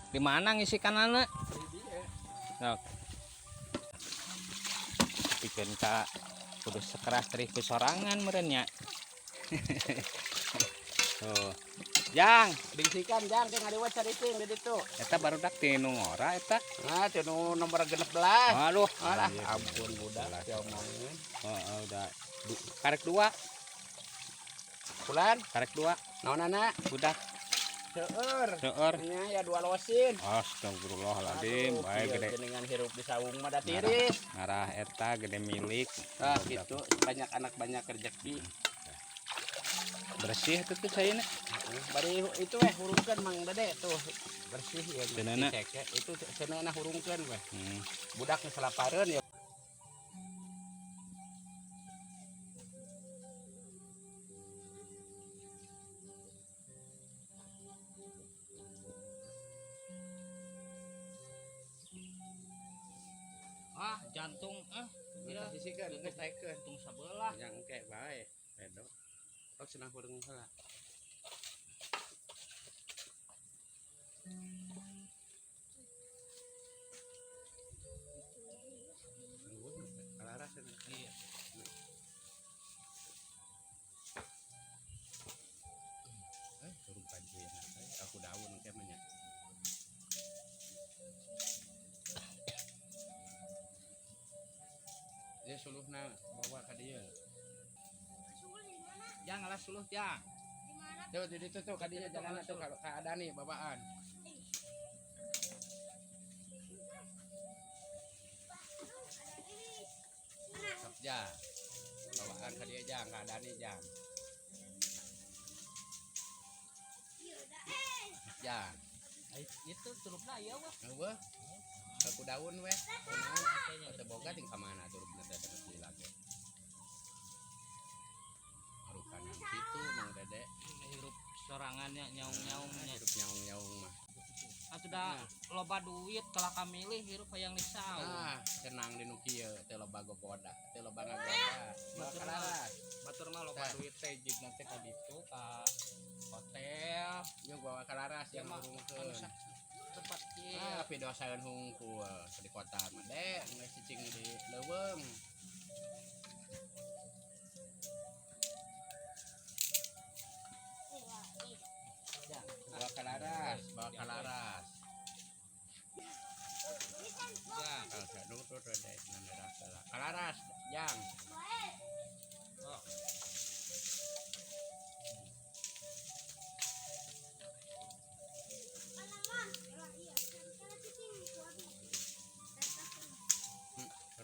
Di mana ngisikanana? Sok. Pikeun ka kudu sekeras kerih ku sorangan meureun nya. Tuh. Jang, Diisikan jang teh ngaliwat caricing di ditu. Eta barudak ti nu ngora eta. Nah, teu nu nomor 16. Aduh, Alah, anjir. Ampun budak diomongin. Heeh, udah. Karek dua, Bulan, karek dua, naonana? Budak Seueur. Seueur. Nya ya dua losin. Astagfirullahaladzim, Aduh, bae kieu gede. Jenengan hirup di saung mah da tiris. Ngarah eta gede milik. Ah, gitu. Banyak anak banyak rezeki. Bersih itu tuh saya. Bari itu weh hurungkeun Mang Dede tuh. Bersih ya. Cenana. Dicek, itu cenana hurungkeun weh. Budak geus lapareun ya. Ah, jantung ah. Iya. Sisikeun geus taekeun. Jantung sebelah. Yang engke bae. Pedo. Tok cenah hurung heula. Kalaras cenah. Iya. Eh, turun panci ya. Aku daun engke mah nya. Dia suluhna bawa ka dieu. Jang alas suluh jang. Tuh di ditu tuh ka dieu jalan tuh ka Adani babaan. Sok jang. Bawaan ka dieu jang, ka Adani jang. Jang. Itu turupna ieu wah. Eueuh. Aku daun weh. Kunaon? Teu boga ting ka mana turupna teh teu lagi. Marukanan kitu Mang Dede. Hirup sorangannya nyaung-nyaungnya. Hirup nyaung-nyaung mah. Ah, sudah loba duit kalah kamilih hirup hayang di saung. Ah, cenang di nu kieu teh loba gogoda, teh loba ngagoda. Bawa kalaras. Batur mah loba Tah. duit teh jigna teh ka ditu ka hotel. Yuk bawa kalaras Ya yang mah hurungkeun. anu tempat kieu. Ah, pidosaeun hungkul di kota mah dek, geus cicing di leuweung. Bawa kalaras, bawa kalaras. Ya. Kalau saya nutut dek, nana rasa lah. Kalaras, jang. Oh.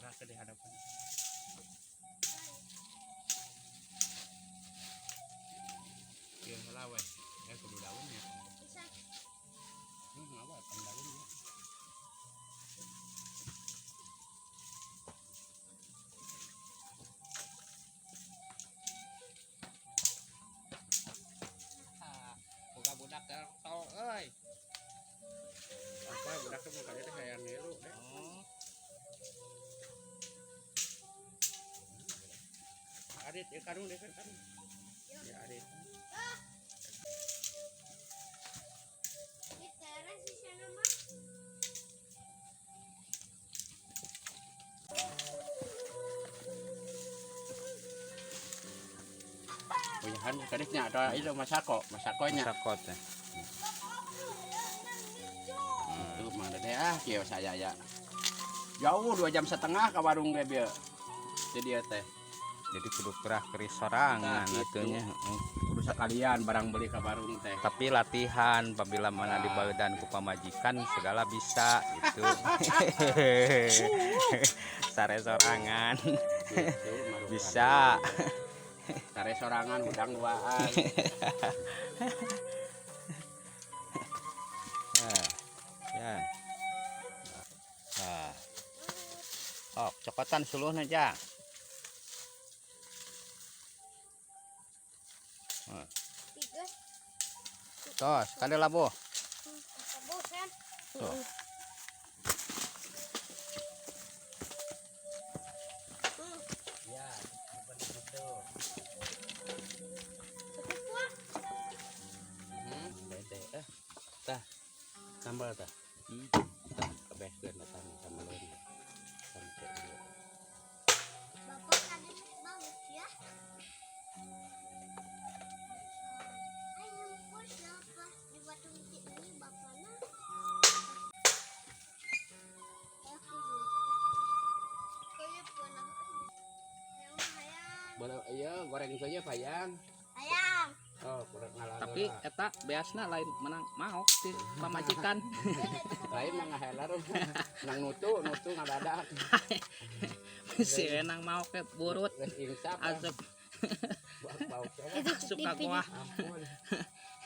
Rasa di hadapan. Ieu heula weh. Eh kudu daunnya. Apa pan daunnya. Ah, boga budak tol euy. Apa budak teh mukanya teh hayang ngilu deh. Oh. Adit ya karung deh kan karung. Ya adit. Puyahan kadisnya atau itu masako, masakonya. Masako teh. Itu Mang Dede ah kieu saya ya. Jauh 2,5 jam ke warung ge bieu. Di dieu teh. Jadi kudu kerah keris sorangan Nah, gitu. atunya. Heeh. Kudu sekalian barang beli ke warung teh. Tapi latihan apabila mana Ah. dibaedan ku pamajikan segala bisa gitu. Sare sorangan Gitu, marukan. bisa. Sare sorangan hudang duaan. Nah, ya. Nah. Oh, cokotan suluhna jang. Tos, kade labuh. Tuh. Ya, begitu. Dede, tah. Sambal Sambal tah. Tah kabehkeun datang sambaleun. Sampai dulu. Bapak tadi bagus ya. Ayo nempur siapa di batu ini bapaknya. Kayaknya pernah. Yang hayang. Boleh iya goreng saja payang. Hayang. Oh, kurang ngalah. Tapi eta beasna lain menang maok ti pamajikan. Lain mah ngahelar nang nutu nutu ngadadak. Si enang maok ke burut Geus insap. Ah. Asup Bau teh. asup ka goa. Ampun.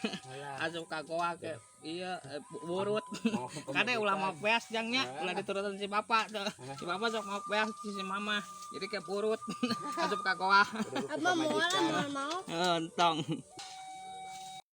Alah. Asup ka goa ke iya burut. Mau Kade ulah mau beas jangnya, Ah. ulah diturutan si bapak tuh. Si bapak sok mau beas si mama. Jadi kayak burut. Asup ka goa. Abah mau lah mau mau. Entong.